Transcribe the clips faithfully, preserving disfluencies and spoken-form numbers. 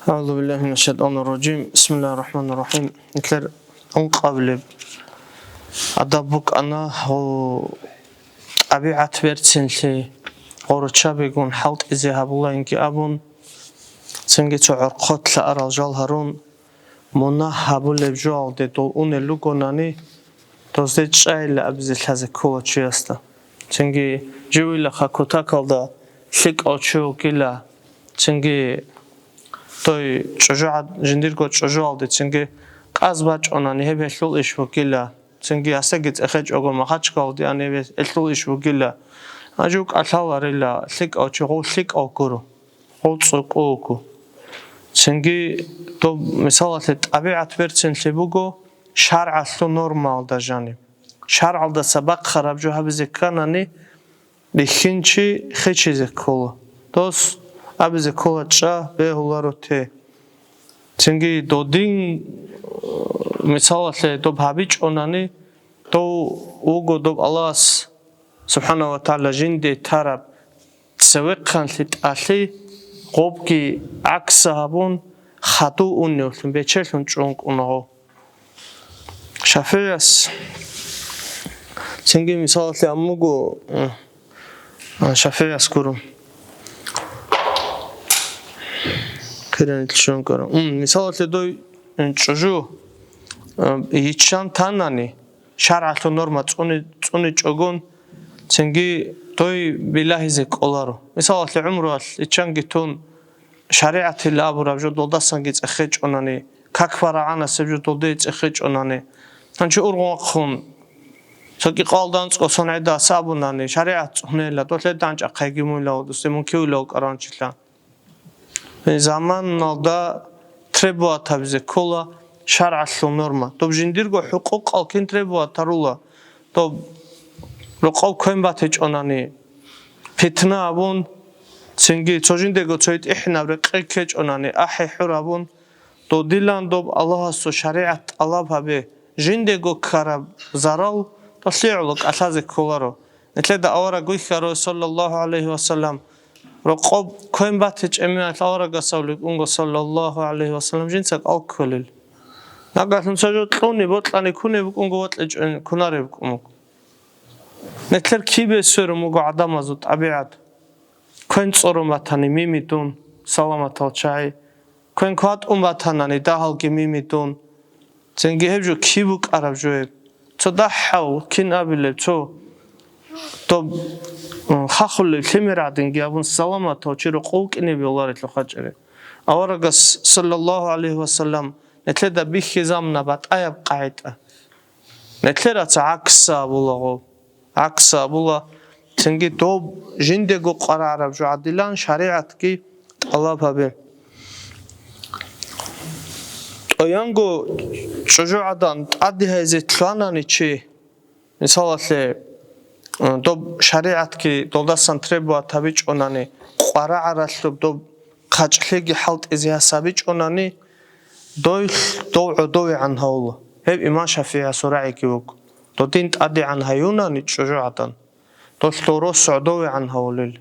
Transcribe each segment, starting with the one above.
أعوذ بالله من الشيطان الرجيم. بسم الله الرحمن الرحيم. Нилъер ункъабилеб адаб букӀана, гьу, тӀабигӀат берцинлъи гъорочабигун хӀалтӀизе гьабулаинги абун, цинги цо гӀорхъолъа арал жал гьарун, мунагь гьабулеб жоалде дол унел ругонани, дозде чӀайилла абизе лъазе ккола чиясда. Цинги живилаха кутакалда лъикӀав чи вукӀила, цинги той чӀужугӀад-, жиндирго чӀужуалде цинги къаз бачӀунани гьеб гьелъул иш вукӀила, цинги асеги цӀехечӀого Махачкалде ани гьеб гьелъул иш вукӀила. Гьанже кӀалъаларила лъикӀав чи гъов лъикӀав гуро, гъов цӀукӀу вуго. Цинги доб мисалалъе тӀабигӀат берцинлъи буго шаргӀалъул нормаялда жаниб. ШаргӀалдаса бахъараб жо гьабизе кканани, бихьинчи хечизе ккола. Дос абизе ккола чӀа, бегьуларо те. Цинги додин, мисалалъе, доб гьабичӀонани, дов вуго доб Аллагьас, субхӀана ва тагӀала, жинде тараб цевехъанлъи тӀалъи, гъобги гӀакса гьабун, хадув уневлъун, бечелъун чӀун кӀуна гъов. ШафигӀияс цинги мисалалъе аммуго, а, ШафигӀияс гуро. Киранилъ щун ккара. М, мисалалъе дой, м, чӀужу, а, йиччан танани, шаргӀалъул норма цӀуни-, цӀуничӀогон, цинги дой билагьизе кӀоларо. Мисалалъе, гӀумруялъ йиччанги тун, шаригӀатилла абураб жо долдасанги цӀехечӀонани, как парагӀанасеб жо долде цӀехечӀонани. Гьанчи ургъун вахъун, цо кӀикъалда анцӀго сон гӀедаса абунани, шаригӀат цӀунейила, долъе данчӀахъайги муйла, дусде мункивила вукӀаранчилъа. Заманалда требовать гьабизе ккола шаргӀалъул норма. Доб жиндирго хӀукъукъал кин требовать гьарула? Доб рокъов квен батичӀонани, питна абун, цинги цо жиндего цо гьитӀихӀинаб рекъи ккечӀонани, ахӀи-хӀур абун, додилан доб Аллагьасул шаригӀат тӀалаб гьабе, жиндего ккараб зарал долъигӀула кӀалъазе кколаро. Нилъеда авараг вихьаро, саллаллагьу гӀалайгьи ва саллам, рокъоб квен батичӀеб мехалъ аварагасавлъи вукӀунго, саллаллагьу гӀалайгьи ва саллам, жинца кӀал кколел. Нагагьлъун цо жо кьуни бокьани кунеб букӀунго, вокьичӀони кунареб букӀун буго. Нилъер кибе сверун буго гӀадамазул тӀабигӀат. Квен цӀорун батани мими дун, саламатал чагӀи. Квен кватӀун батанани дагьалги мими дун. Цинги гьеб жо киб букӀараб жо гьеб? Цо дагьав кин абилеб, цо доб, м, хахулеб лъимер гӀадинги абун, саламатав чи рокъов вукӀине бегьуларелъул хачӀире. Аварагас, саллаллагьу гӀалайгьи ва саллам, нилъеда бихьизабуна батӀаяб къагӀида. Нилъераца гӀакса абулаго, гӀакса абула, цинги доб жиндего къварагӀараб жо гӀадилан шаригӀатги тӀалаб гьабе. ТӀоянго чӀужугӀадан тӀаде гьайзе лъугьанани чи, мисалалъе, доб шаригӀатги долдасан требовать гьабичӀонани, къварагӀаралъуб доб хъачӀлъиги хӀалтӀизе гьас гьабичӀонани, дой, дов гӀодовегӀан гьавула. Гьеб имам ШафигӀиясул рагӀиги вуго. Додин тӀадегӀан гьаюнани чӀужугӀадан, долъул рос гӀодовегӀан гьавулел.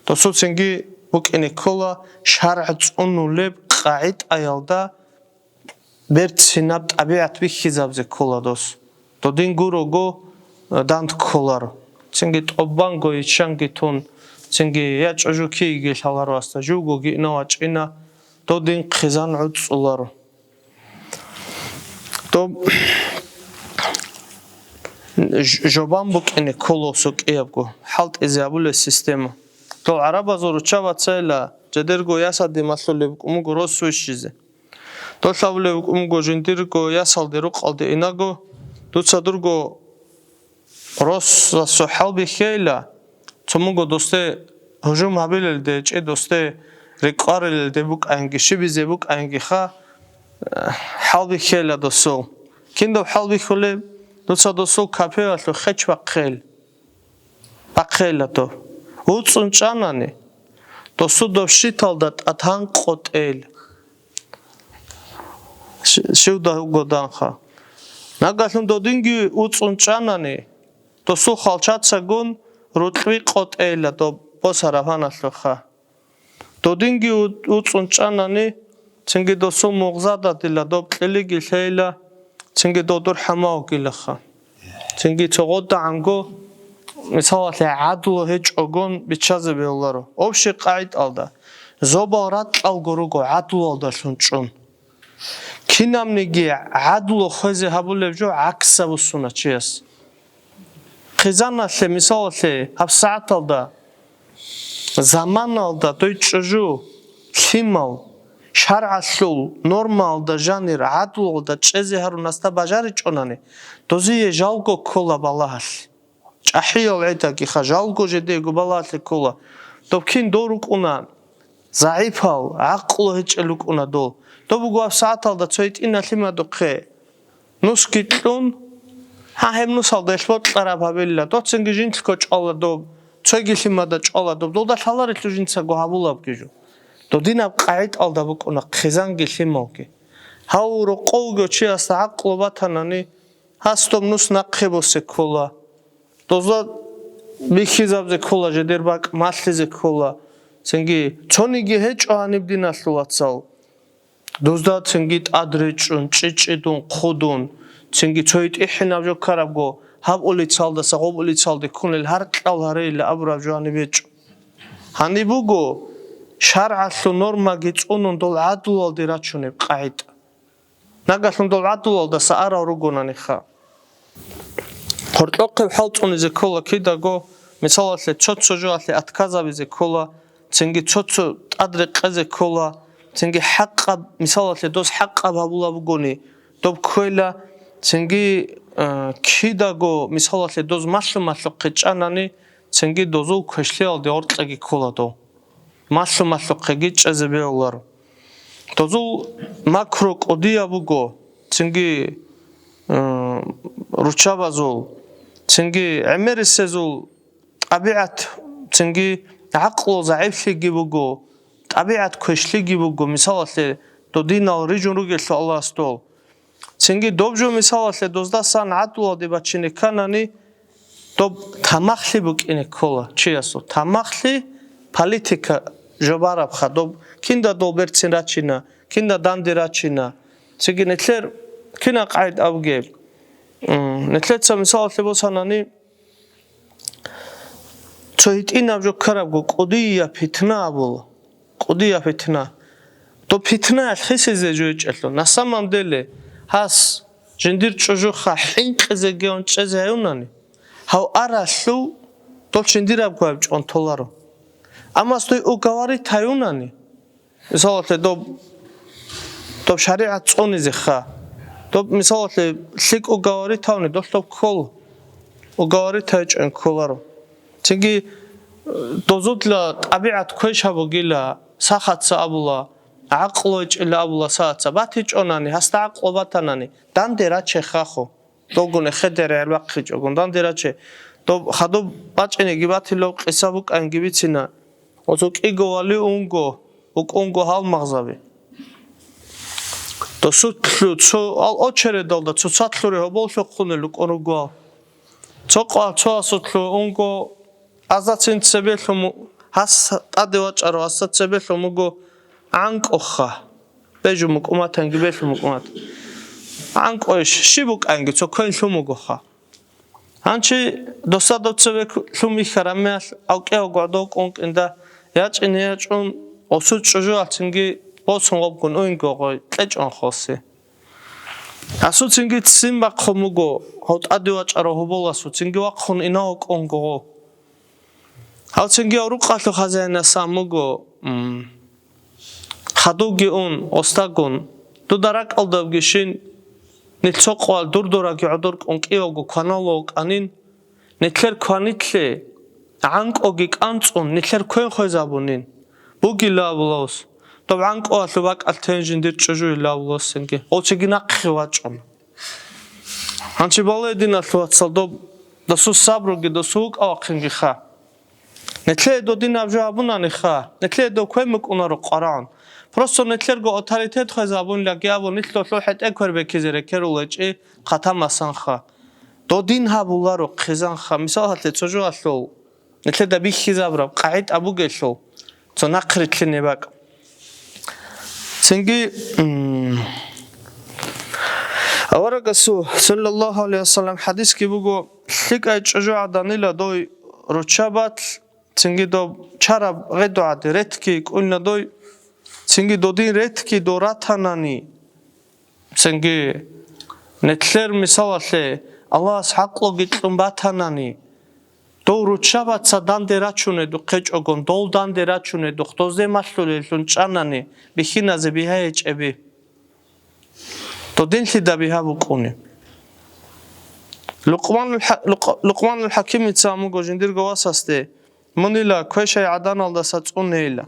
Досуцинги букӀине ккола шаргӀ цӀунулеб къагӀидаялда берцинаб тӀабигӀат бихьизабизе ккола дос. Додин гурого, э, данде кколаро. Цинги тӀубанго йиччанги тун, цинги я чӀужу киги лъаларо асда, живгоги инав вачӀина, додин хъизан гӀуцӀуларо. Доб ж-, жобан букӀине ккола сокӀиябго, хӀалтӀизе абулеб система. Дол гӀарабазул руччабацайила, жидерго ясалде малъулеб букӀун буго рос вищизе. Дол абулеб букӀун буго, жиндирго ясалде рукъалде инаго, дуца дурго росасул хӀалбихьейила, цо мунго досде гьужум гьабилелде, чӀе досде рекъарилелде букӀаинги, щибизе букӀаингиха, э, хӀалбихьейила досул. Киндав хӀалбихьулеб? Дуца досул капевалъул хеч бахъейил. Бахъейила дов. УцӀун чӀанани, досул дов щиталда тӀатан къотӀейил. Щ-, щивда вуго данха. Нагагьлъун додинги уцӀун чӀанани, досул хвалчацагун рукьби къотӀейила доб босараб гьаналъухъа. Додинги у-, уцӀун чӀанани, Цинги досул мугъзададила доб кьелиги лъейила, цинги додур хӀамав гилаха. Цинги цогъодагӀанго, мисалалъе, гӀадлу гьечӀогон биччазе бегьуларо. Общий къагӀидалда, зобал ракьалго руго гӀадлуялдалъун чӀун. Кинабниги гӀадлу хвезе гьабулеб жо гӀаксаб буссуна чияс. Хъизаналъе, мисалалъе, гьабсагӀаталда, заманалда дой чӀужу, лъимал, шаргӀалъул нормаялда жанир гӀадлуялда чӀезе гьарунасда бажаричӀонани, дозие жалго ккола балагьалъ. ЧӀахӀиял гӀедагиха, жалго жедего балагьалъе ккола. Доб кин дов рукӀуна, загӀипал, гӀакълу гьечӀел рукӀуна дол. Доб буго гьабсагӀаталда цо гьитӀина лъимадухъе нусги кьун, гьа, гьеб нусалда ил бокьараб гьабила, доцинги жинлъго чӀвала доб, цойги лъимада чӀвала доб, долда лъаларелъул жинцаго гьабулабги жо. Додинаб къагӀидалда букӀуна хъизанги лъималги. Гьав рокъовго чиясда гӀакълу батанани, гьас доб нус нахъе босе ккола. Дозда бихьизабзе ккола жедер бакӀ, малъизе ккола. Цинги цониги гьечӀо гьаниб диналъул вацал. Дозда цинги тӀад речӀчӀун, чӀичӀчӀидун, хъудун, цинги цо гьитӀихӀинаб жо ккарабго, гьаб улицалдаса гъоб улицалде ккунел гьаркьал гьарейилла абураб жо гьаниб гьечӀо. Гьаниб буго, шаргӀалъул нормаги цӀунун дол гӀадлуялде рачунеб къагӀида. Нагагьлъун дол гӀадлуялдаса арал ругонаниха. Гьоркьохъеб хӀал цӀунизе ккола кидаго, мисалалъе, цо-цо жоялъе отказабизе ккола, цинги цо-цо тӀад рекъезе ккола, цинги хӀакъаб, мисалалъе, доз хӀакъаб гьабула бугони, доб кквела, цинги, э, кидаго, мисалалъе, доз малъу-малъухъе чӀанани, цинги дозул квешлъиялде гьоркьеги ккола дов. Малъу-малъухъеги чӀезе бегьуларо. Дозул макру кӀудияб буго, цинги, э, руччабазул, цинги гӀемерисезул тӀабигӀат, цинги гӀакълу загӀиплъиги буго, тӀабигӀат квешлъиги буго, мисалалъе, додинал рижун ругелъул Аллагьас дол. Цинги доб жо мисалалъе доздасан гӀадлуялде бачине кканани, доб тамахлъи букӀине ккола чиясул. Тамахлъи политика жо барабха, доб кинда дол берцин рачина, кинда данде рачина. Цинги нилъер кина къагӀида абугеб? М, нилъеца мисалалъе босанани, цо гьитӀинаб жо ккарабго кӀудияб питна абула. КӀудияб питна. Доб питнаялъ хисизе жойчӀелъул. На самом деле, гьас жиндир чӀужуха хӀинкъизегиун чӀезе гьаюнани, гьав аралъув дол жиндирабго гьаб чӀван толаро. Амма стой уговорить гьаюнани, мисалалъе, доб, доб шаригӀат цӀунизеха. Доб, мисалалъе, лъикӀ уговорить гьавни, дол доб ккол. Уговорить гьайчӀун кколаро. Цинги, э, дозудла тӀабигӀат квеш гьабугила, сахаца абула, гӀакълу гьечӀила абула сахаца. БатичӀонани, гьасда гӀакълу батанани, данде рачехаху. Долгун эхедер гӀербахъичӀогун, данде раче. Доб хадуб бачӀинеги батилав къиса букӀанги бицина. Оцо кӀиго вали унго, укӀунго гьалмагъзаби. Досулъу цо ал очередалда цоцалъуре гьоболлъухъунел рукӀун руго. Цо къвал цо асулъу унго, азацин цебелъун му-, гьас тӀаде вачӀаро, гьасда цебелъун буго гӀанкӀуха. Бежу мукӀуматанги белъу мукӀумат. ГӀанкӀойищ, щиб букӀанги, цо квен лъун бугоха. Гьанчи досадав цеве лъун бихьараб мехалъ, авкӀиявго гӀодов кӀункӀинда, ячӀине ячӀун, осул чӀужуялъцинги босун гъобгун уйнго гъой, кьечӀон хоси. Асуцинги ццин бахъун буго, гьав тӀаде вачӀарав гьоболасуцинги вахъун инав вукӀун гъо. Гьавцинги аврукъалъул хазяинас ан буго, м, хадубги ун, остагун, дуда ракӀалдабгищин, нилъ цо къвал дур-дураги гӀодор кӀун кӀиявго кваналла вукӀанин, нилъер кванилъе гӀанкӀоги кӀанцӀун, нилъер квен хвезабунин. Бугила абулавус, доб гӀанкӀоялъул бакӀалъ тен жиндир чӀужуйила абулавусинги. Гъовчиги нахъе вачӀун. Гьанчи бале, диналъул вацал, доб досул сабруги, досул вукӀа-вахъинги ха. Нилъее додинаб жо гьабунани ха, нилъее дов квен букӀунаро къварагӀун. Просто нилъерго авторитет хвезабун лаги абун нилъ долъул хӀетӀе квер бекизе рекерулечӀи хъатамасан ха. Додин гьабуларо хъизан ха. Мисал гьалъе цо жоялъул нилъеда бихьизабураб къагӀид абугелъул, цо нахърилълъине бакӀ. Цинги, м, аварагасул, саллаллагьу гӀалайгьи вассалам, хӀадисги буго: «ЛъикӀай чӀужугӀаданила дой руччабалъ, цинги доб чараб гъедугӀаде ретги кӀунила дой, цинги додин ретги дой ратанани, цинги нилъер мисалалъе Аллагьас гӀакълуги кьун батанани, дов руччабаца данде рачунедухъ гьечӀогун, дол данде рачунедухъ, дозде малъулеллъун чӀанани, бихьиназе бигьа гьечӀеби. Додинлъида бигьа букӀуни». Лукъманул хӀа-, Лукъ-, Лукъманул ХӀакимица амуго жиндирго васасде: «Мунила квешай гӀаданалдаса цӀунейила.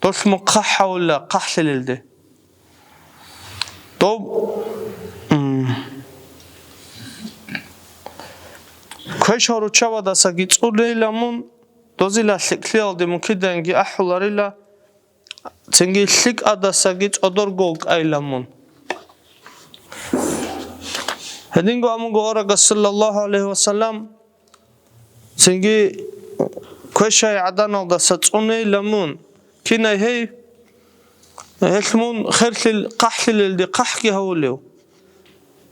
Долъ мун хъахӀ гьавула хъахӀлъилелде». Доб, м, квешал руччабадасаги цӀунейила мун, дозила лъикӀлъиялде мун кидаинги ахӀуларила, цинги лъикӀадасаги цӀодорго вукӀайила мун. Гьединго амуго аварагас, саллаллагьу гӀалайгьи вассалам, цинги квешай гӀаданалдаса цӀунейила мун, кинай гьей, гьелъ мун херлъил хъахӀлъилелде хъахӀги гьавулев.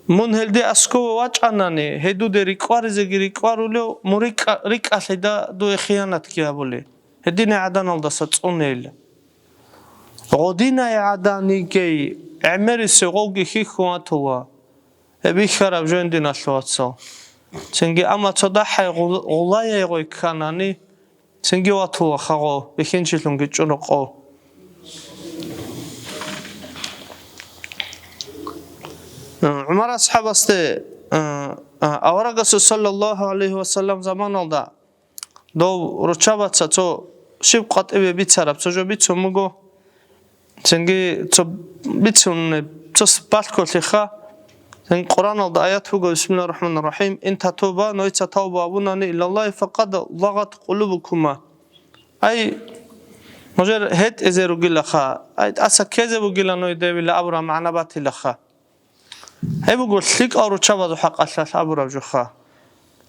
Мун гьелде аскӀове вачӀанани, гьей дуде рикӀкӀваризеги рикӀкӀварулев, мун рикӀкӀа-, рикӀкӀалъида дуе хиянатги гьабулей. Гьединай гӀаданалдаса цӀунейила. Гъодинай гӀадан йигей, гӀемерисев гъовги хьихьун ватула. Гьеб бихьараб жо, диналъул вацал. Цинги амма цо дагьай гъу-, гъулаяй гъой кканани, цинги ватула хагъо, бихьинчилъунги чӀун рокъов. ГӀумар асхӀабасде, а, а, аварагасул саллаллагьу гӀалайгьи вассалам заманалда дов руччабаца цо щиб къватӀиве бицараб цо жо бицун буго. Цинги цо бицунеб, цо с-, балъголъиха. Цинги Къуръаналда аят буго: «Бисмиллагьир рахӀманир рахӀим. Ин татуба, нойца тавба абунани, илаллагьи, факъад лагъат къулубукума». Ай, нужер гьетӀизе ругилаха, ай, тӀаса ккезе бугила ной дебила абураб магӀна батилаха. Гьеб буго лъикӀал руччабазул хӀакъалъалъ абураб жоха.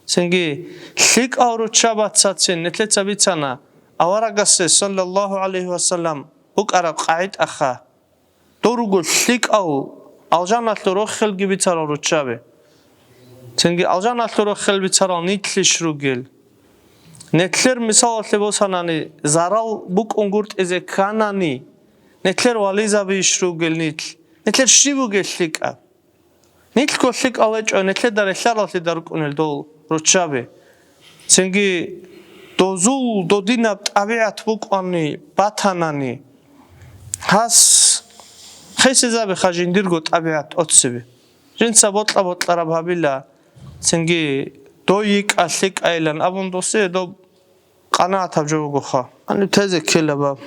Цинги лъикӀал руччабацацин нилъеца бицана аварагасе, саллаллагьу гӀалайгьи вассалам, букӀараб къагӀидаха. Дов руго лъикӀал, алжаналъул рохелги бицарал руччаби. Цинги алжаналъул рохел бицарал нилъищ ругел. Нилъер мисалалъе босанани, зарал букӀунгутӀизе кканани, нилъер вализабийищ ругел нилъ? Нилъер щиб бугел лъикӀаб? Нилъго лъикӀал гьечӀо, нилъеда релълъараллъида рукӀунел дол руччаби. Цинги дозул додинаб тӀабигӀат букӀани батанани, гьас хисизабиха жиндирго тӀабигӀат тӀоцебе. Жинца бокьа-бокьараб гьабила, цинги дой йикӀа лъикӀайилан абун досие доб къанагӀатаб жо бугоха. Гьаниб тезе ккела баб.